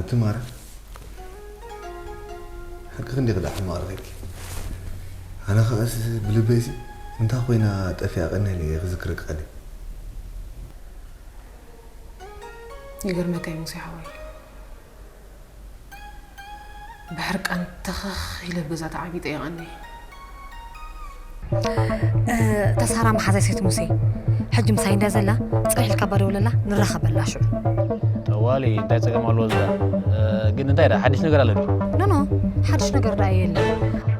እቲ ማራ ሓቂ ክንዲ ክዳ ሕማቕ ረኺብኪ። ኣነ ኸኣስ ብልበይሲ እንታይ ኮይና ጠፊኣ ቀኒያ ኢለ ክዝክረካ ቀኒ። ይገርመካ እዩ ሙሴ ሓወይ፣ ብሕርቃን ተኸኽ ኢለ ኣብ ገዛ ተዓቢጠ እየ ቀኒ። እታ ሳራ መሓዛይ ሰይቲ ሙሴ ሕጂ ምሳይ እንዳ ዘላ ጽንሕ ኢልካ እባ ደውለላ ንራኸበላ ሽዑ። ጠዋሊ እንታይ ጸገም ኣለዎ እዛ? ግን እንታይ ደኣ ሓድሽ ነገር ኣሎ ድዩ? ኖኖ ሓድሽ ነገር ደኣ የለን።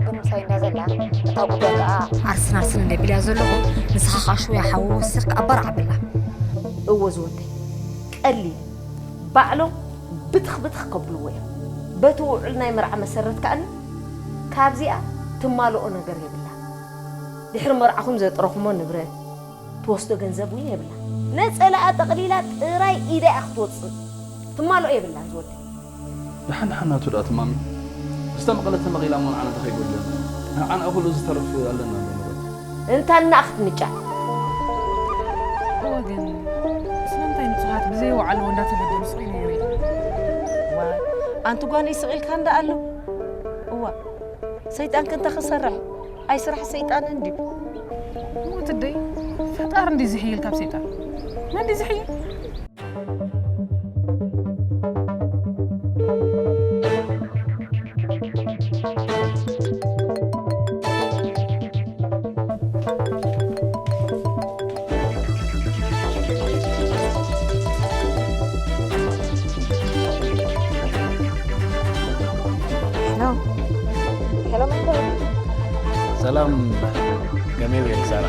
ግን ምሳይ እንዳ ዘላ እታ ጉዳይ ደኣ ኣርስን ኣርስን እንደ ቢልያ ዘለኹ ንስኻ ከዓ ሽውያ ሓዊ ወሲኽካ ኣባራዕ ኣብላ። እወ ዝወደይ ቀሊል ባዕሎም ብትኽ ብትኽ ከብልዎ እዮም። በቲ ውዑል ናይ መርዓ መሰረት ከኣኒ ካብዚኣ ትማልኦ ነገር የብላ። ድሕሪ መርዓኹም ዘጥረኹሞ ንብረት ትወስዶ ገንዘብ እውን የብላ። ነፀላኣ ጠቕሊላ ጥራይ ኢዳ እያ ክትወፅእ። ትማልኦ የብላን ዝወደይ። ደሓን ደሓን ናቱ ደኣ ትማሚ። ምስታ መቐለ ተመቒላ እሞ ንዓና እንታይ ከይጎድለና? ንዓን ኣኹሉ ዝተርፍ ኣለና ኣሎ ንብረት። እንታ እና ክትምጫ እወ ግን ስለምንታይ ንጹሃት ብዘይወዓልዎ እንዳተበደሉ ስቕ ኢሉ ይርኢ? ዋ ኣንቲ ጓነይ ስቕ ኢልካ እንዳ ኣሎ። እዋ ሰይጣን ክንተ ክሰርሕ ኣይ ስራሕ ሰይጣን እንድዩ። ሞት ደይ ፈጣር እንዲ ዝሕይል ካብ ሰይጣን መን እንዲ ዝሕይል? ሰላም ከመይ ውዒልኪ ሳራ?